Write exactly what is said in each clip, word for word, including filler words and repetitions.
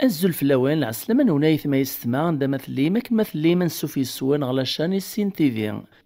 Azul fell-awen, lɛeslama-nwen ay aytma yessetma, anda ma tellim, akken ma tellim, ansuf yes-wen ɣer la chaîne Issin T V.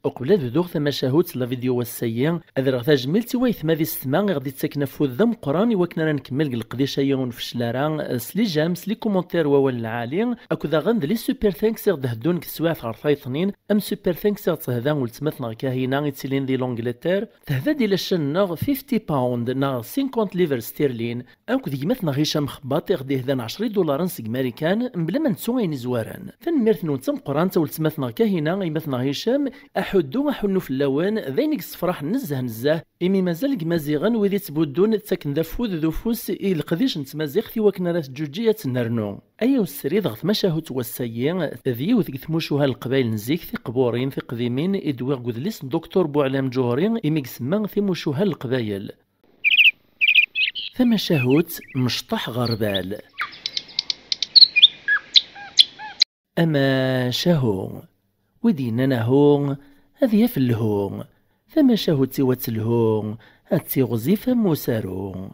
Uqbel ad bduɣ tamacahut n la vidéo ass-agi, ad rreɣ tajmilt i waytma d yessetma i ɣ-d-ittaken afud d ameqqran i wakken ara nkemmel deg leqdic-agi ur nfeccel ara, s les j'aime, s les commentaires wawal lɛali, akked daɣen d les super thanks i ɣ-d-heddun deg teswiɛt ɣer tayeḍnin, am super thanks i ɣ-d-tehda weltma-tneɣ Kahina i ttilin di l'Angleterre, tehda-d i la chaîne-nneɣ fifty pound neɣ cinquante livres sterling, akked gma-tneɣ Hicam Xebbaṭ i ɣ-d-ihdan ɛecra idularen seg Marikan, mebla ma nettu ayen izwaren. Tanemmirt-nwen d tameqqrant a weltma-tneɣ Kahina, a gma-tneɣ Hicam, aḥuddu, aḥunnu fell-awen, d ayen i yessefraḥen nezzeh nezzeh, imi mazal deg Imaziɣen wid ittbuddun ttaken-d afud d ufus i leqdic n tmaziɣt i wakken ara teǧǧuǧǧi ad tennernu. Ay awes srid ɣer tmacahut n wass-agi, d yiwet deg tmucuha n Leqbayel n zik tiqburin tiqdimin i d-wwiɣ deg udlis n Doctor Buɛlam Ǧuhri imi isemma Timucuha n Leqbayel. Tamacahut, mecṭaḥ ɣerbal. Amacahu. Wi d-yennan ahu, ad yaf lhu. Tamacahut-iw ad telhu, ad tiɣzif am usaru.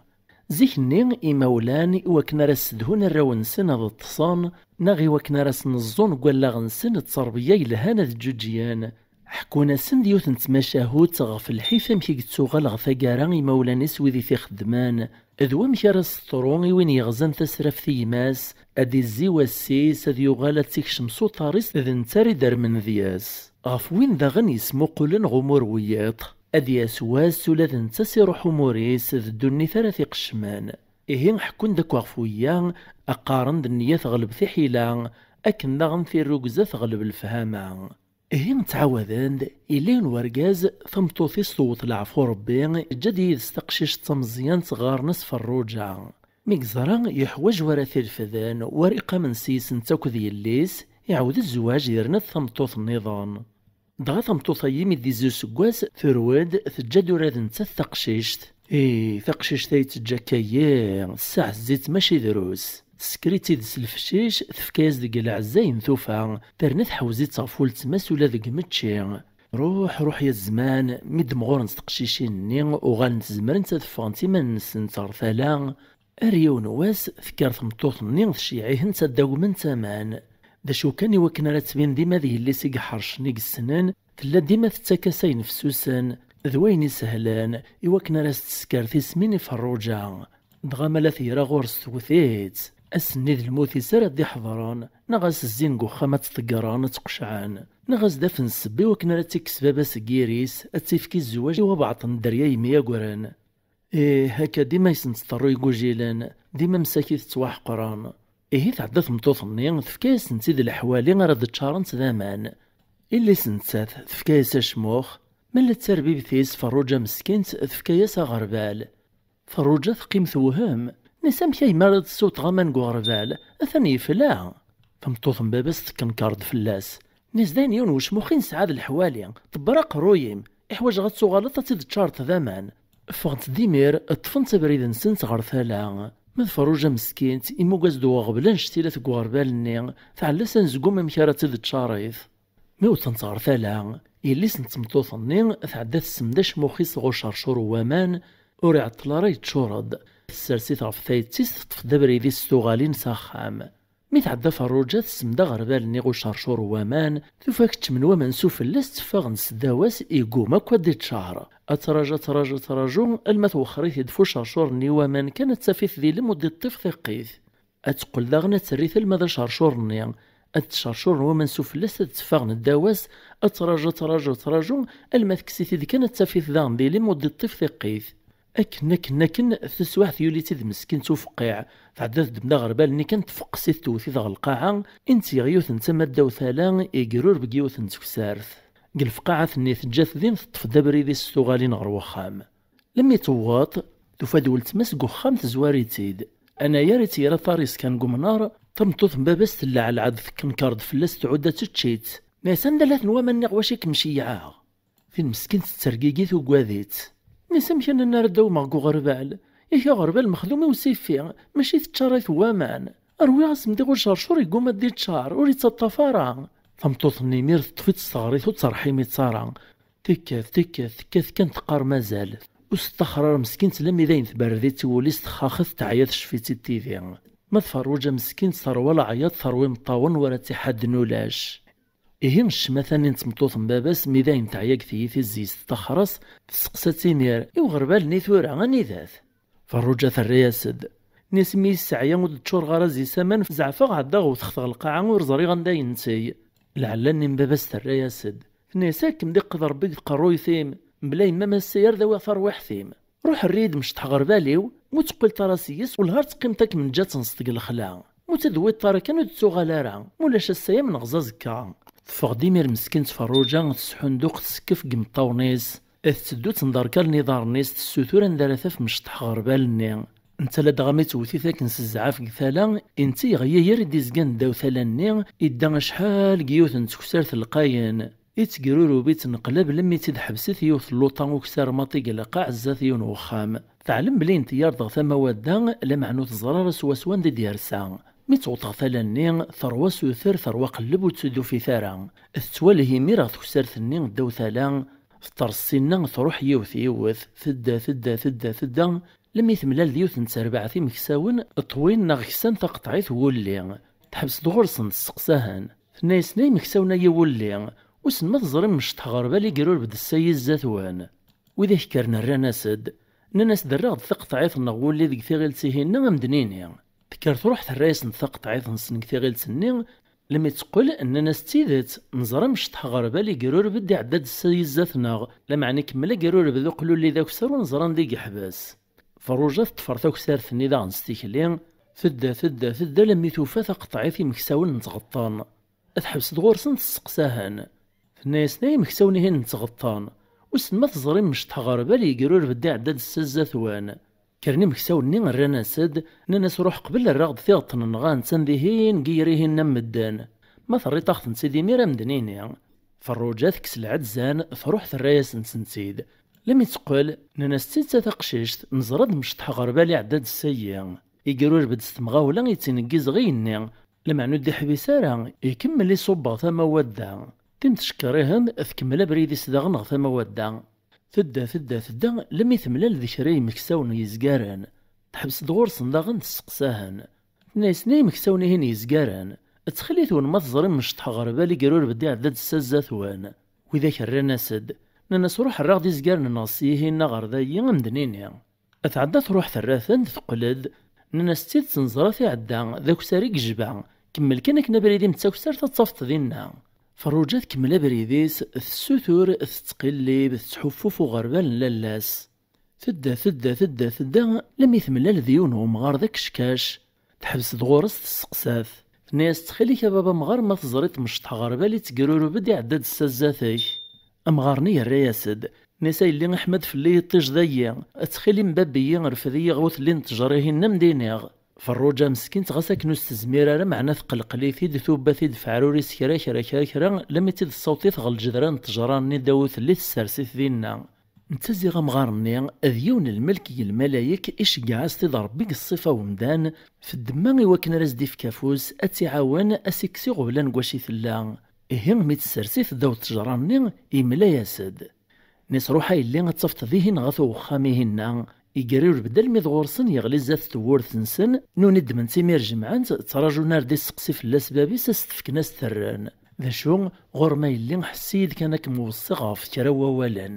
Zik-nni, imawlan, i wakken ara ssedhun arraw-nsen ad ṭṭsen, neɣ i wakken ara sen-ẓẓun deg wallaɣ-nsen d tterbiya yelhan ad ǧǧuǧǧgen, ḥekkun-asen-d yiwet n tmacahut ɣef lḥif amek i yettuɣal ɣer taggara imawlan-is wid i t-ixeddmen, d wamek ara s-teḍru i win yeɣzan tasraft i gma-s, ad d-izzi wass-is, ad yuɣal ad tt-ikcem s uṭar-is d netta ara idermen deg-s. Ɣef win daɣen yesmuqulen ɣer umur n wiyiḍ, ad d-yas wass ula d netta s iruḥ umur-is d ddunit ara t-iqeccmen. Ihi ḥekkun-d akk ɣef wiya, qqaren-d nniya teɣleb tiḥila, akken daɣen tirrugza teɣleb lefhama. Ihi ttɛawaden-d, yella yiwen wergaz, tameṭṭut-is tewweḍ leɛfu Rebbi, teǧǧa-d yid-s taqcict d tameẓyant ɣɣaren-as Ferruǧa. Mi yeẓra yeḥwaǧ wara t-irefden, wara iqamen s yis-netta akked yelli-s, iɛawed zzwaǧ yerna d tameṭṭut nniḍen. Dɣa tameṭṭut-agi mi d-izzi useggas, turew-d, teǧǧa-d ula d nettat taqcict. Ih, taqcict-a i teǧǧa akka-yi, tessaɛzez-itt mačči drus. Tesker-itt-id s lefcic, tefka-yas deg leɛzay n tufa, terna tḥewz-itt ɣef weltma-s ula deg mečči. Ruḥ, ruḥ ya zzman, mi d-mɣurent teqcicin-nni, uɣalent zemrent ad ffɣent iman-nsent ɣer tala, ar yiwen wass, tekker tmeṭṭut-nni tceyyeɛ-itent ad d-agment aman. D acu kan, i wakken ara tbin dima d yelli-s i iḥercen i yessnen, tella dima tettak-as ayen fessusen, d wayen isehlen, i wakken ara s-tesker tismin i Ferruǧa. Dɣa ma la tegra ɣur-s tewwet-itt, ass-nni d lmut-is ara d-iḥeḍren, neɣ a s-zzin deg uxxam ad tt-ḍeggren, ad tt-qecɛen, neɣ a s-d-afen ssebba i wakken ara tt-ikkes baba-s seg yiri-s, ad tt-ifk i zzwaǧ i wabeɛṭ n dderya yemyagren. Ih, akka dima i sen-teḍru igujilen, dima msakit ttwaḥeqren. Ihi tɛedda tmeṭṭut-nni, tefka-yasent-id leḥwali ara d-ččarent d aman. Illi-s nettat, tefka-yas acmux, ma la d tarbibt-is Ferruǧa meskint, tefka-yas aɣerbal. Ferruǧa teqqim tewhem. Nni-s amek a yemma ara d-tessewṭeɣ aman deg uɣerbal? Atan yefla. Tameṭṭut n baba-s tekkenker-d fell-as. Nni-s dayen yiwen wecmux i nesɛa d leḥwali, ḍebber aqerruy-im, iḥwaǧeɣ ad tuɣaleḍ ad tt-id-teččareḍ d aman. Ffɣent-d imir, ṭṭfent abrid-nsent ɣer tala. Ma d Ferruǧa meskint, immug-as-d uɣbel annect-ilat deg uɣerbal-nni, tɛella s anezgum amek ara tt-id-teččarit. Mi wwḍent ɣer tala, yelli-s n tmeṭṭut-nni tɛedda tessemd acmux-is ɣer ucercur n waman, ur iɛeṭṭel ara yeččur-d. Tessers-it ɣef tayet-is, teṭṭef-d abrid-is s tuɣalin s axxam. Mi tɛedda Ferruǧa, tessemd aɣerbal-nni ɣer ucercur n waman, tufa keččmen waman s ufella-s tteffaɣen seddaw-as, yegguma akk ad d-iččar. Ad traǧu, ad traǧu, ad traǧu, alma twexxer-it-id f ucercur-nni n waman kan, ad taf-it d ilem ur d-iṭṭif tiqqit. Ad teqqel daɣen ad terr-it alma d acercur-nni. Ad d-cercuren waman s ufella-s, ad d-tteffaɣen ddaw-as, ad traǧu, ad traǧu, ad traǧu, alma tekkes-it-id kan, ad taf-it daɣen d ilem ur d-iṭṭif tiqqit. Akken, akken, akken, taswiɛt yuli-tt-id meskint ufeqqiɛ. Tɛedda teddem-d aɣerbal-nni kan, tfeqqes-it, tewwet-it ɣer lqaɛa, i n-tgeɣ yiwet n tama ddaw tala, igrureb deg yiwet n teksart. Deg lefqaɛat-nni teǧǧa-t din, teṭṭef-d abrid-is s tuɣalin ɣer wexxam. Lemmi tewweḍ, tufa-d weltma-s deg uxxam, tezwar-itt-id. Anayer i tt-yerra aṭar-is kan deg umnar, tameṭṭut n baba-s telleɛleɛ-d, tekkenker-d fell-as, tɛudd ad tečč-itt. Nni-as anda-ten waman-nni ɣef wacu i kem-ceyyɛeɣ? Tin meskint tettergigi, tuggad-itt. Nni-as amek anen ara d-awmeɣ deg uɣerbal? Yak aɣerbal mexdum i usifi, mačči teččarit n waman. Rwiɣ asemdiɣ ucercur, yegguma ad d-iččar, ur ittaṭṭaf ara. Tameṭṭut-nni imir teṭṭef-itt s teɣrit, ur tt-terḥim-itt ara. Tekkat, tekkat, tekkat kan, teqqar mazal. Ur s-tettaxer ara meskint, lammi d ayen tberred-itt i wul-is, texxaxet, teɛya, tecf-itt-id tidi. Ma d Ferruǧa meskint terwa leɛyaḍ, terwa imeṭṭawen, ur ara tt-iḥadden ulac. Ihi ccmata-nni n tmeṭṭut n baba-s, mi d ayen teɛya deg tiyita, tezzi-as-d taxras, testeqsa-tt imir: "I uɣerbal-nni tura, anida-t?" Ferruǧa terra-yas-d: "Nni-as mi yesseɛya ur d-ččureɣ ara zi-s aman, zeɛfeɣ ɛeddaɣ wteɣ-t ɣer lqaɛa, ur ẓriɣ anda yenteg." Lɛella-nni n baba-s terra-yas-d, tenna-yas: "Ad kem-d-iqqed Rebbi deg tqerruyt-im, mebla yemma-m ass-a ar d awiɣ tarwiḥt-im. Ruḥ err-iyi-d mecṭeḥ ɣerbal-iw, mu teqqel tara s-yes, welha ar teqqimeḍ ad kem-neǧǧ ad tenseḍ deg lexla. Mu tt-id-tewwiḍ ara kan ur d-tuɣal ara, mulac ass-a yam neɣẓ azekka." Teffeɣ-d imir meskint Ferruǧa, tesḥunduq, tessekkef deg imeṭṭawen-is, tetteddu tenderkal iḍarren-is, tessutur anda ara taf mecṭeḥ ɣerbal-nni. Netta ladɣa mi tewwet-it akken s zzɛaf deg tala, inti yeɣyayir i d-izgan ddaw tala-nni, idda acḥal deg yiwet n teksart lqayen. Ittegrurub, ittenqlab, lemmi tt-id-ḥebset yiwet n luṭa ukessar maṭi deg lqaɛ zdat yiwen n wexxam. Teɛlem belli inteyyared ɣer tama wadda, lameɛna ur teẓri ara swaswa anda i d-yersa. Mi tewweḍ ɣer tala-nni, terwa asuter, terwa aqelleb, ur tt-id-tufit ara. Tettwalih imir ɣer teksart-nni ddaw tala, teṭṭers sinna, truḥ yiwet yiwet, tedda, tedda, tedda, tedda, lemmi temlal d yiwet n terbaɛt imeksawen ṭwin neɣ ksan taqeṭɛit n wulli. Teḥbes-d ɣur-sen, tesseqsa-hen. Tenna-yasen: "Ay imeksawen, ay iwulli, wissen ma teẓrim mecṭeḥ ɣerbal igrureb-d ssay i zdat-wen?" Widak kkren rran-as-d, nnan-as-d: "Rriɣ-d taqeṭɛit-nneɣ wulli deg tiɣilt-ihin-nni, a m-d-nini." Tekker truḥ terra-yasen-d taqeṭɛit-nsen deg tiɣilt-nni, lemmi teqqel, nnan-as: "D tidet, neẓra mecṭeḥ ɣerbal igrureb-d, iɛedda-d ssay i zdat-neɣ, lameɛna ikemmel agrureb d uqlulli d akessar, ur neẓra anda i yeḥbes." Ferruǧa teṭṭfer taksart-nni daɣen s tikli, tedda, tedda, tedda, lemmi tufa taqeṭɛit imeksawen n tɣeṭṭen. Teḥbes-d ɣur-sen, tesseqsa-hen. Tenna-yasen: "Ay imeksawen-ihin n tɣeṭṭen, wissen ma teẓrim mecṭeḥ ɣerbal yegrureb-d, iɛedda-d ssay zdat-wen?" Kkren imeksawen-nni, rran-as-d, nnan-as: "Ruḥ qbel, rriɣ-d tiɣeṭṭen-nneɣ, a-tent-an dihin deg yiri-hin n medden. Ma terriḍ-aɣ-tent-id imir, a m-d-nini." Ferruǧa tekkes lɛezzan, truḥ terra-yasen-tent-id. Lemmi teqqel, nnan-as: "D tidet a taqcict, neẓra-d mecṭeḥ ɣerbal iɛedda-d ssay-yi. Igrureb-d s temɣawla, yettneggiz ɣi-yenni, lameɛna ur d-iḥbis ara, ikemmel iṣubbeɣ tama wadda." Tim tcekker-ihen, tkemmel abrid-is daɣen ɣer tama wadda. Tedda, tedda, tedda, lemmi temlal d kra yimeksawen yezgaren. Teḥbes-d ɣur-sen daɣen, tesseqsa-hen. Tenna-yasen: "Ay imeksawen-ihin yezgaren, ttxil-wen ma teẓrim mecṭeḥ ɣerbal igrureb-d, iɛedda-d ssay zdat-wen?" Widak rran-as-d, nnan-as: "Ruḥ rriɣ-d izgaren-nneɣ syihin-nneɣ ɣer dayi, a m-d-nini." Tɛedda truḥ terra-ten, teqqel-d. Nnan-as: "D tidet neẓra-t iɛedda, d akessar i yejba. Kemmel kan akken abrid-im d taksart ad tafeḍ dinna." Ferruǧa tkemmel abrid-is, tessutur, tettqillib, tettḥuffu f uɣerbal n lalla-s. Tedda, tedda, tedda, tedda, lemmi temlal d yiwen n umɣar d akeckac. Teḥbes-d ɣur-s, tesseqsa-t. Tenna-yas: "Ttxil-k a baba amɣar, ma teẓriḍ mecṭeḥ ɣerbal ittegrurub-d, iɛedda-d ssay zdat-k." Amɣar-nni yerra-yas-d, nnan-as: "A yelli, iḥma-d fell-i yiṭij dayi, ttxil-im bab-iyi, rfed-iyi ɣer utelli n ttejra-ihin, a m-d-iniɣ." Ferruǧa meskint, ɣas akken ur s-tezmir ara, meɛna tqelqel-it-id, tubba-t-id f aɛrur-is kra, kra, kra, kra, lemmi tt-id-tessaweḍ-it ɣer lǧedra n ttejra-nni ddaw utelli, tessers-it dinna. Netta ziɣ amɣar-nni d yiwen n lmelk deg lmalayek, iceggeɛ-as-t-id Rebbi deg ṣṣifa n umdan, f ddemma, i wakken ara s-d-ifk afus, ad tt-iɛawen, ad s-ikkes iɣeblan deg wacu i tella. Ihi, mi tessers-it ddaw ttejra-nni, yemla-yas-d. Nnan-as: "Ruḥ a yelli, ad tafeḍ dihin ɣef uxxam-ihin-nna." Iger irebd almi d ɣur-sen, yeɣli zdat tewwurt-nsen, nuni ddmen-tt imir jemɛen-tt, ttrajun ar d-isteqsi fell-as bab-is, ad s-t-fken, ad s-t-rren. "D acu, ɣur-m a yelli, ḥess-iyi-d kan ad kem-weṣṣiɣ ɣef kra n wawalen.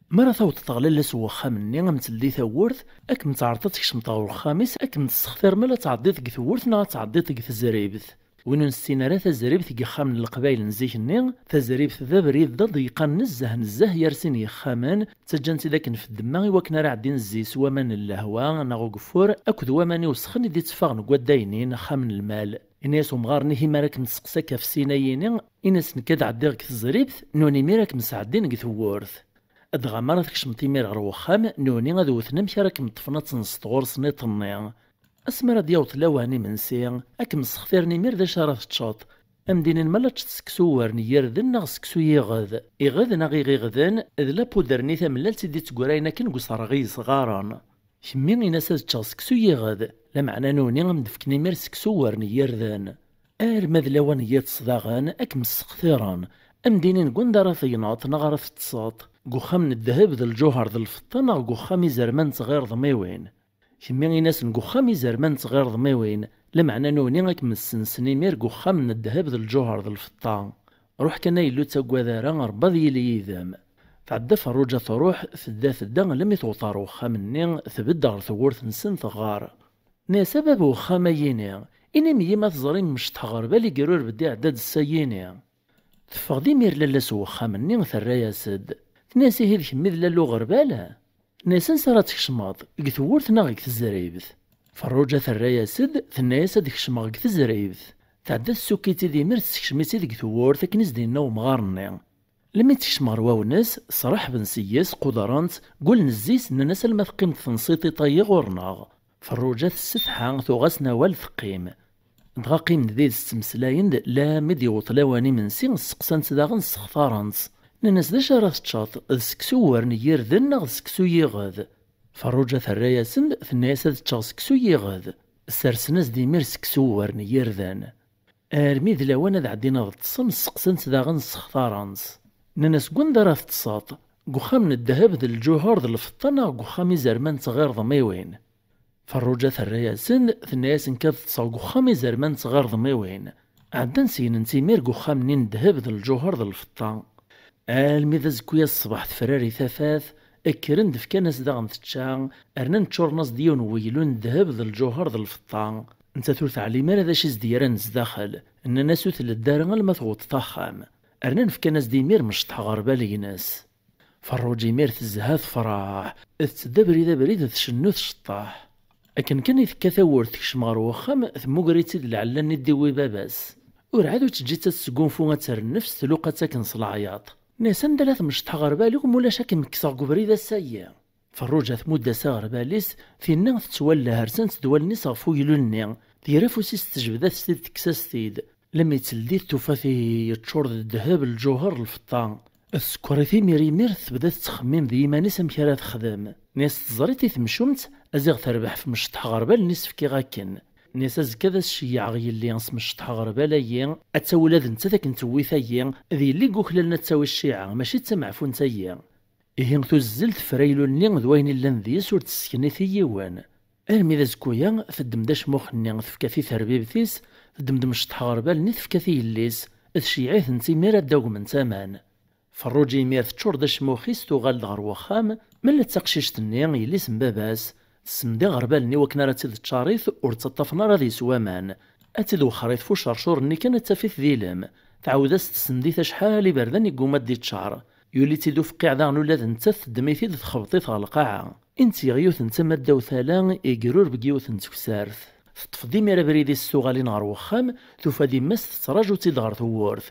Mi ara tawḍeḍ ɣer lalla-s n wexxam-nni, a m-teldi tawwurt, ad kem-teɛreḍ ad tkecmeḍ ɣer uxxam-is, ad kem-tessextir ma la tɛeddiḍ deg tewwurt neɣ ad tɛeddiḍ deg tezribt. Win ur nessin ara tazribt deg yexxamen n leqbayel n zik-nni, tazribt d abrid d aḍeyqan nezzeh nezzeh gar sin yexxamen, ttaǧǧan-tt-id akken f ddemma i wakken ara ɛeddin zzi-s waman n lehwa neɣ ugeffur akked waman iwesxen i d-itteffɣen deg waddaynin, axxam n lmal. Ini-as umɣar-nni: 'Hi mi ara kem-testeqsi akka f sin ayini, ini-as nekk ad ɛeddiɣ deg tezribt, nuni imir ad kem-sɛeddin deg tewwurt.' Dɣa mi ara tkecmeḍ imir ɣer wexxam, nuni ad wten amek ara kem-ṭṭfen ad tenseḍ ɣur-sen iḍ-nni. Asmi ara d-yaweḍ lawan imensi, ad kem-ssextiren imir d acu ara teččeḍ. A m-d-inin ma la teččeḍ seksu uwren n yirden neɣ seksu yiɣed. Iɣed neɣ iɣiɣden d lapuder-nni tamellalt i d-itteggurayen akken deg userɣi yesɣaren. Kemmi, in-as ad ččeɣ seksu yiɣed, lameɛna nuni a m-d-fken imir seksu uwren n yirden. Arma d lawan n yiḍes daɣen, ad kem-ssextiren. A m-d-inin deg wanda ara tegneḍ neɣ ara teṭṭseḍ, deg uxxam n ddheb d lǧuher d lfeṭṭa neɣ deg uxxam izerman d tɣirdmiwin. Kemmi, in-asen deg uxxam izerman d tɣirdmiwin, Lameɛna nuni ad kem-ssensen imir deg uxxam n ddheb d lǧuher d lfeṭṭa. Ruḥ kan a yellu, ur ttaggad ara, Rebbi ad yili yid-m. Tɛedda Ferruǧa truḥ, tedda tedda, almi tewweḍ ɣer uxxam-nni, tbedd ɣer tewwurt-nsen, teɣɣar. Tenna-yas: "A bab uxxam-ayini, inim-iyi ma teẓrim mecṭeḥ ɣerbal igrureb-d iɛedda-d ssayini." Teffeɣ-d imir lalla-s n wexxam-nni, terra-yas-d. Tenna-yas: "Ihi d kemm i d lalla uɣerbal?" Tenna-yas: "Ansi ara tkecmeḍ, deg tewwurt neɣ deg tezribt?" Ferruǧa terra-yas-d, tenna-yas: "Ad kecmeɣ deg tezribt." Tɛedda tessukk-itt-id imir, tessekcem-itt-id deg tewwurt akken i s-d-yenna wemɣar-nni. Lemmi tekcem ɣer wawnes, sraḥben seg-s, qudren-tt, gullen zzi-s, nnan-as: "Alma teqqimeḍ tensiḍ-it-ayi ɣur-neɣ." Ferruǧa tessetḥa, tuɣ-asen awal, teqqim. Dɣa qqimen did-s ttmeslayen-d, lammi d-yewweḍ lawan imensi, sseqsan-tt daɣen, ssextaren-tt. Nnan-as: "D acu ara teččeḍ, d seksu uwren n yirden neɣ d seksu yiɣed?" Ferruǧa terra-yasen-d, tenna-yas: "Ad ččeɣ seksu yiɣed." Ssersen-as-d imir seksu uwren n yirden. Armi d lawan ad ɛeddin ad ṭṭsen, sseqsan-tt daɣen, ssextaren-tt. Nnan-as: "Deg wanda ara teṭṭseḍ? Deg uxxam n ddheb d lǧuher d lfeṭṭa neɣ deg uxxam izerman d tɣirdmiwin?" Ferruǧa terra-yasen, tenna-yasen: "Nekk ad ṭṭseɣ deg uxxam izerman d tɣirdmiwin." Ɛeddan syen-nni imir deg uxxam-nni n ddheb d lǧuher d lfeṭṭa. Almi d azekka-yas ṣṣbeḥ, tefrari tafat, kkren-d fkan-as daɣen tečča, rnan ččuren-as-d yiwen n weylu n ddheb d lǧuher d lfeṭṭa. Nettat ur teɛlim ara d acu i s-d-yerran zdaxel, nnan-as: "Ur tleddi ara alma tewweḍ axxam." Rnan fkan-as-d imir mecṭeḥ ɣerbal-ines. Ferruǧa imir tezha, tefreḥ, tetteddu abrid abrid, tcennu, tceṭṭeḥ. Akken kan i tekka tawwurt tekcem ɣer wexxam, temmuger-itt-id lɛella-nni d-iwwi baba-s. Urɛad ur teǧǧi-tt ad tesgunfu, ad terr nnefs, tluqa-tt akken s leɛyaṭ. Nnan-as: "Anda la tmecṭeḥ ɣerbal-iw, ma ulac ad kem-kkseɣ deg ubrid ass-ayi." Ferruǧa tmudd-as aɣerbal-is, tinna tettwalleh, rsant-d wallen-is ɣef uylu-nni, tger afus-is tejbed-as-t-id, tekkes-as-t-id. Lemmi teldi, tufa-t yeččur d ddheb, lǧuher, lfeṭṭa. Tsekker-it imir imir, tebda tettxemmim d yiman-is amek ara texdem. Nnan-as: "Teẓriḍ i temcumt, a ziɣ terbeḥ f mecṭeḥ ɣerbal-nni s-fkiɣ akken." Nnan-as: "Azekka ad as-ceyyɛeɣ yelli s mecṭeḥ ɣerbal-ayi, ad tawi ula d nettat akken tewwi tayi, d yelli i yuklalen ad tawi cciɛa, mačči d tameɛfunt-ayi." Ihi tuzzel, teffer aylu-nni d wayen illan deg-s, ur tt-tesseknit i yiwen. Armi d azekka-ya, teddem-d acmux-nni, tefka-t i terbibt-is, teddem-d mecṭeḥ ɣerbal-nni, tefka-t i yelli-s, tceyyeɛ-itent imir ad d-agment aman. Ferruǧa imir teččur d acmux-is, tuɣal-d ɣer wexxam, malla d taqcict-nni, yelli-s n baba-s, tessemd iɣerbal-nni wakken ara tt-id-teččarit, ur ttaṭṭafen ara ad yeswa aman. Ad tt-id-wexxer i tfucercur-nni kan, ad taf-it d ilem. Tɛawed-as tessend-it acḥal iberdan, yegguma ad d-iččar. Yuli-tt-id ufqiɛ daɣen, ula d nettat teddem-it-id, txebbeḍ-it ɣer lqaɛa. Inti yiɣ yiwet n tama ddaw tala, igrureb deg yiwet n teksart. Teṭṭef-d imir abrid-is s tuɣalin ɣer wexxam, tufa-d yemma-s tettraǧu-tt-id ɣer tewwurt.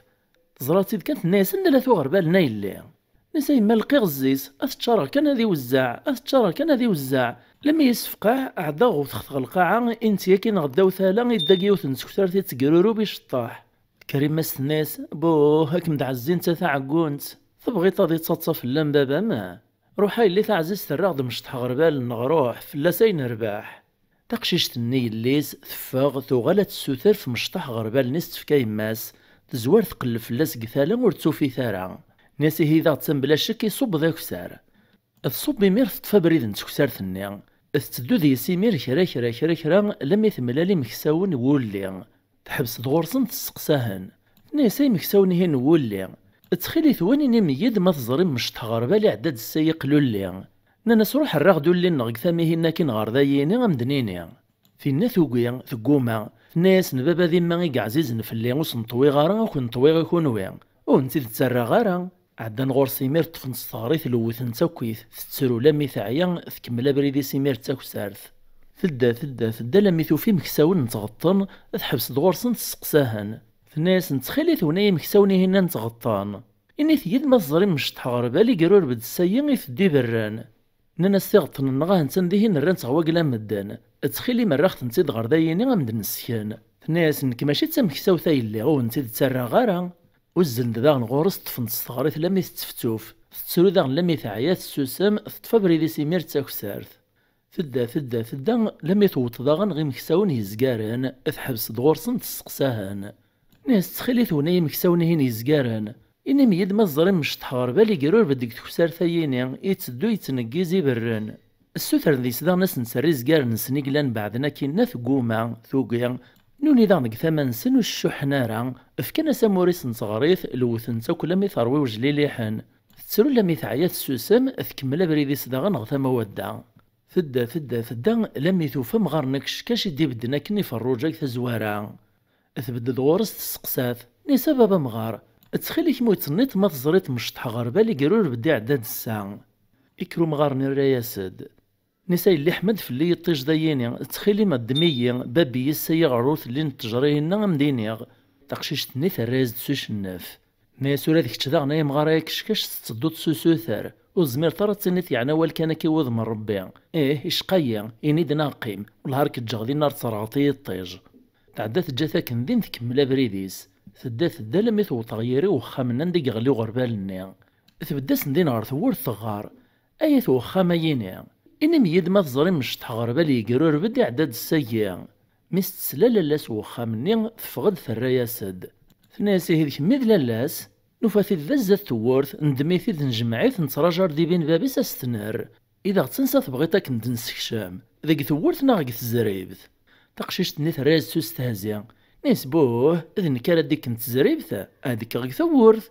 Teẓra-tt-id kan, tenna-yas: "Anda-t uɣerbal-nni a yelli?" Nnan-as: "A yemma, lqiɣ zzi-s, ad t-ččareɣ kan ad iwezzeɛ, ad t-ččareɣ kan ad iwezzeɛ." Lemmi yessefqeɛ, ɛedda ɣewteɣ-t ɣer lqaɛa, inti akkin ɣer ddaw tala, idda deg yiwet n teksart ittegrurub iceṭṭeḥ. Tekker yemma-s tenna-yas: "Buh, ad kem-d-ɛezzin ta taɛeggunt. Tebɣiḍ ad ittaḍsa fell-am baba-m? Ruḥ a yelli taɛzizt, err-aɣ-d mecṭeḥ ɣerbal-nneɣ, ruḥ, fell-as ay nerbeḥ." Taqcict-nni yelli-s teffeɣ, tuɣal ad tessuter f mecṭeḥ ɣerbal-nni s-tefka yemma-s, tezwar tqelleb fell-as deg tala ur tt-tufit ara. Nnan-as: "Ihi daɣ d ta mebla ccek iṣubb d akessar." Tṣubb imir teṭṭef abrid n teksart-nni. Tetteddu deg-s imir kra, kra, kra, kra, lammi temlal imeksawen n wulli. Teḥbes-d ɣur-sen, tesseqsa-hen. Tenna-yas: "Ay imeksawen-ihin n wulli, ttxil-itwen inim-iyi-d ma teẓrim mecṭeḥ ɣerbal iɛedda-d ssay iqlulli." Nnan-as: "Ruḥ err-aɣ-d ulli-nneɣ deg tamihin akkin ɣer dayini, a m-d-nini." Tinna tugi, tegguma. Tenna-yasen: "Baba d yemma i yeɛzizen fell-i, ur sen-ṭwiɣ ara, ad ken-ṭwiɣ i kunwi. Ur wen-tt-id-ttarraɣ ara." Ɛeddan ɣur-s imir, ṭṭfen-tt s teɣrit, lewwten-tt akkit, tettru lammi teɛya, tkemmel abrid-is imir d taksart. Tedda, tedda, tedda, lammi tufa imeksawen n tɣeṭṭen, teḥbes-d ɣur-sen, tesseqsa-hen. Tenna-yasen: "Ttxil-itwen ay imeksawen-ihin n tɣeṭṭen, init-iyi-d ma teẓrim mecṭeḥ ɣerbal igrureb-d ssay-a iteddu iberren." Nnan-as: "Tiɣeṭṭen-nneɣ ahen-ttan dihin, rran-tt ɣer wagla n medden. Ttxil-m, err-aɣ-tent-id ɣer dayini, a m-d-nessken." Tenna-yas: "Nekk mačči d tameksawt ay lliɣ, ur wen-tt-id-ttarraɣ ara." Uzzlen-d daɣen ɣur-s, ṭṭfen-tt s teɣrit lammi tettefttuf. Tettru daɣen lammi teɛya, tessusem, teṭṭef abrid-is imir d taksart. Tedda, tedda, tedda, lammi tewweḍ daɣen ɣer imeksawen yezgaren, teḥbes-d ɣur-sen, tesseqsa-hen. Nnan-as: "Ttxil-itwen ay imeksawen-ihin yezgaren, inim-iyi-d ma teẓrim mecṭeḥ ɣerbal igrureb-d deg teksart-ayini, itteddu yettneggiz iberren." Ssutren deg-s daɣen ad sen-terr izgaren-nsen i yellan beɛden akkinna, tegguma, tugi. Nuni daɣen deg tama-nsen ur ccuḥen ara, fkan-as amur-is n teɣrit, lewten-tt akk lammi terwi wejliliḥen. Tettru lammi teɛya tessusem, tkemmel abrid-is daɣen ɣer tama wadda. Tedda, tedda, tedda, lammi tufa amɣar n akeckac i d-ibedden akken i Ferruǧa deg tazwara. Tbedd-d ɣur-s, tesseqsa-t, tenna-yas: "A baba amɣar, ttxil-k ma ur tenniḍ ma teẓriḍ mecṭeḥ ɣerbal igrureb-d iɛedda-d ssa." Ikker umɣar-nni irra-yas-d, tenna-yas: "A yelli ḥma-d fell-i yiṭij dayini, ttxil-m ddem-iyi, bab-iyi ssa-yi ɣer ur telli n ttejra-inna a m-d-iniɣ." Taqcict-nni terra-yas-d s ucennef. Tenna-yas: "Ula d kečč daɣen ay amɣar ay akeckac tettedduḍ s usuter, ur tezmireḍ ara ad tiniḍ yeɛni awal kan akka i wudem n Rebbi. Ih, icqa-yi, ini-d neɣ qqim, wellah ar k-ǧǧeɣ dinna ar terɣeḍ i yiṭij." Tɛedda teǧǧa-t akken din, tkemmel abrid-is. Tedda, tedda, lammi tewweḍ ɣer yiri uxxam-nni anda i yeɣli uɣerbal-nni. Tbedd-asen din ɣer tewwurt, teɣɣar: "Ay at uxxam-ayini, inim-iyi-d ma teẓrim mecṭeḥ ɣerbal yegrureb-d iɛedda-d ssagi." Mi s-tesla lalla-s n uxxam-nni, teffeɣ-d terra-yas-d. Tenna-yas: "Ihi d kemm i d lalla-s? Nufa-t-id da zdat tewwurt, neddem-it-id, nejmeɛ-it, nettraǧu ar d-ibin bab-is a s-t-nerr. I daɣ d tansa tebɣiḍ akken d-nessekcem, deg tewwurt neɣ deg tezribt?" Taqcict-nni terra-yas s ustehzi, tenna-yas: "Buh, d nekk ara d-ikken tezribt, ad kkeɣ deg tewwurt."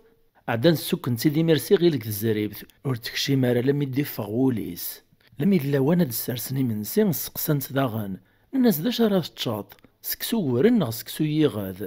Ɛeddan ssukken-tt-id imir s iɣil deg tezribt, ur tekcim ara lammi d-iffeɣ wul-is. Lammi d lawan ad d-ssersen imensi, sseqsan-tt daɣen. Nnan-as: "D acu ara teččeḍ? Seksu uwren neɣ seksu yiɣed?"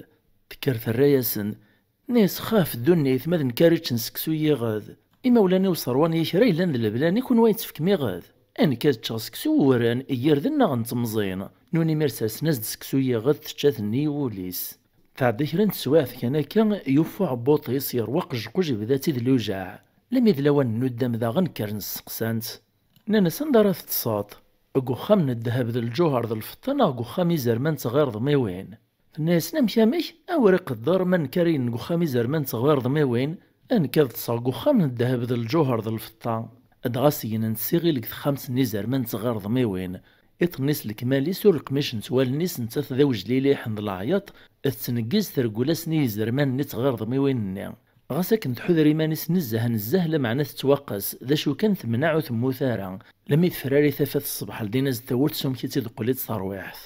Tekker terra-yasen, tenna-yas: "Xaf ddunit, ma d nekk ara yeččen seksu yiɣed. Imawlan-iw sserwan-iyi kra yellan d leblan, i kunwi ay d-tefkem iɣed? A nekk ad ččeɣ seksu uwren, n yirden neɣ n temẓin?" Nuni imir sersen-as-d seksu yiɣed, tečča-t nnig wul-is. Tɛedda kra n teswiɛt kan akka, yufa uɛebbuṭ-is yerwa qejquj, yebda-tt-id lujaɛ. Lammi d lawan n nuddam daɣen, kkren sseqsan-tt. Nnan-as: "Anda ara teṭṭseḍ? Deg uxxam n ddheb d lǧuher d lfeṭṭa neɣ deg uxxam izerman d tɣirdmiwin?" Tenna-yasen: "Amek, amek? Awer iqedder, ma nekk ara yilin deg uxxam izerman d tɣirdmiwin, a nekk ad ṭṭseɣ deg uxxam n ddheb d lǧuher d lfeṭṭa." Dɣa segnen-tt s iɣil deg texxamt n izerman d tɣirdmiwin. Iṭ-nni s lekmal-is ur leqmicent wallen-is, nettat d awejliliḥen d leɛyaṭ, tettneggiz treggel-asen i yizerman-nni d tɣirdmiwin-nni. Ɣas akken tḥuder iman-is nezzeh nezzeh, lameɛna tettwaqqes, d acu kan temneɛ ur temmut ara. Lammi tefrari tafat ṣṣbeḥ, ldin-as-d tawwurt s umek i tt-id-teqqel-itt terwiḥt.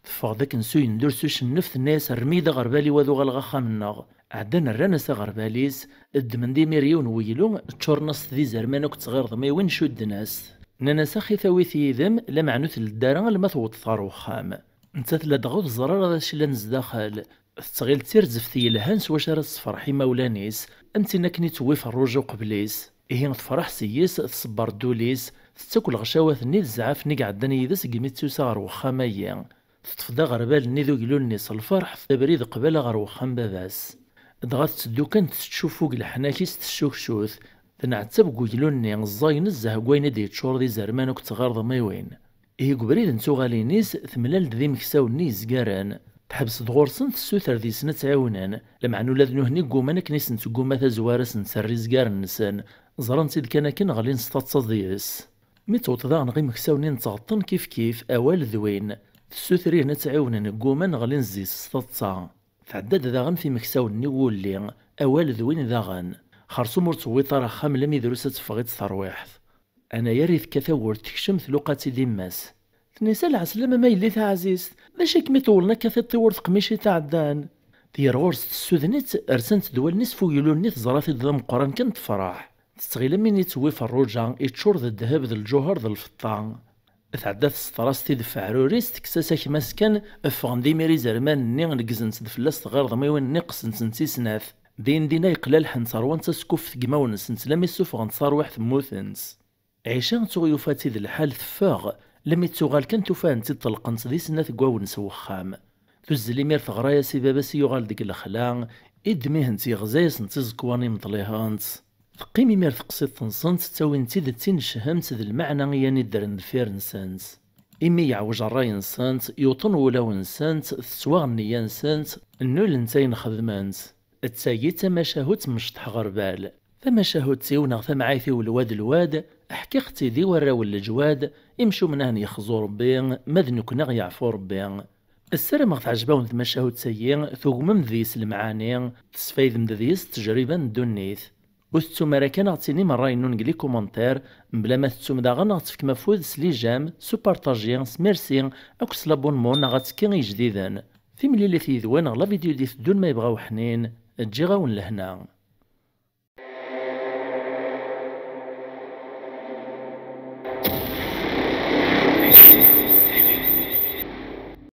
Teffeɣ-d akken s uyendur s ucennef, tenna-yas: "Rrem-iyi-d aɣerbal-iw ad uɣaleɣ axxam-nneɣ." Ɛeddan rran-as aɣerbal-is, ddmen-d imir yiwen n weylu, ččuren-as-t d izerman akked tɣirdmiwin, cudden-as-t. Nnan-as: "Axi tawi-t yid-m, lameɛna ur t-leddi ara alma tewwḍeḍ ɣer wexxam." Nettat ladɣa ur teẓri ara d acu yellan zdaxel. Tettɣil d tirzeft yelhan s wacu ara tessefreḥ imawlan-is, am tin akken ittewwi Ferruǧ uqbel-is. Ihi tefreḥ seg-s, tṣebber-d ul-is, tettak lɣecawat-nni d zzɛaf-nni iɛeddan yid-s segmi d-tusa ɣer wexxam-agi. Teṭṭef-d aɣerbal-nni d uglu-nni s lferḥ, tebrid qbala ɣer wexxam baba-s. Dɣa tetteddu kan tettcuffu deg leḥnak-is, tessukcut, tenɛettab deg uglu-nni ẓẓay nezzeh deg wayen i d-yeččur d izerman akked tɣirdmiwin. Ihi deg ubrid n tuɣalin-is, temlal-d d imeksawen-nni yezgaren. Teḥbes-d ɣur-sen, tessuter deg-sen ad tt-ɛiwnen, lameɛna ula d nutni gguman akken i sen-tegguma tazwara ad sen-terr izgaren-nsen, ẓran-tt-id kan akken ɣlin s taḍsa deg-s. Mi tewweḍ daɣen ɣer imeksawen-nni n tɣeṭṭen kifkif, awal d win. Tessuter-ihen ad tt-ɛiwnen, gguman ɣlin zzi-s s taḍsa. Tɛedda-d daɣen f imeksawen-nni n wulli, awal d win daɣen. Xersum ur tewwiḍ ara axxam lammi drus ad teffeɣ-itt terwiḥt. Anayer i tekka tawwurt tekcem, tluqa-tt-id imma-s. Tenna-yas: "A lɛeslama-m a yelli taɛzizt, d acu i kem-iṭewwlen akka tiṭ-iw ur teqmic i tɛeddan?" Tger ɣur-s tessuden-itt, rsant-d wallen-is f uglu-nni, teẓra-t-id d ameqqran kan tefreḥ. Tettɣil am win ittewwi Ferruǧa, iččur d ddheb d lǧuher d lfeṭṭa. Tɛedda tesseṭer-as-t-id f aɛrur-is, tekkes-as akmas kan, ffɣen-d imir izerman-nni, neggzent-d fell-as tɣirdmiwin-nni, qqsent-tent i snat. Din din ay qlalḥent, ṛwant askuffet deg imawen-nsent, lammi ssufɣent tarwiḥt mmutent. Ɛica tuɣ yufa-tt-id lḥal teffeɣ, lammi d-tuɣal kan tufa-tent-id ṭelqent di snat deg wawen s wexxam. Tuzzel imir teɣra-yas i baba-s i yuɣal deg lexla, iddem-ihent yeɣza-yasent iẓekwan imeṭlihen-tt. Teqqim imir teqsiṭ-nsent, ttawin-tt-id d tinechem-tt d lmeɛna i yan-iddren deffir-nsent. Imi yeɛwej ṛṛay-nsent, yuṭen wulawen-nsent, tettwaɣ nniya-nsent, nnulent ayen xedment. D tagi d tamacahut mecṭeḥ ɣerbal. Tamacahut-iw neɣ tamɛayt-iw lwad lwad, ḥkiɣ-tt-id i warraw n leǧwad, imcumen ahen yexzu Rebbi, ma d nekkni aɣ yeɛfu Rebbi. Ssarameɣ teɛjeb-awen tmacahut-agi, tugmem deg-s lemɛani, tesfaydem-d deg-s ttejriba n ddunit. Ur tettum ara kan ad ɣ-tinim ṛṛay-nnun deg les commentaires, mebla ma tettum daɣen ad ɣ-tefkem afud s les j'aime, s upartaji, s merci, akked s l'abonnement neɣ attekki i ijdiden. Timlilit yid-wen ɣer la vidéo d-iteddun ma yebɣa uḥnin, ǧǧiɣ-awen lehna.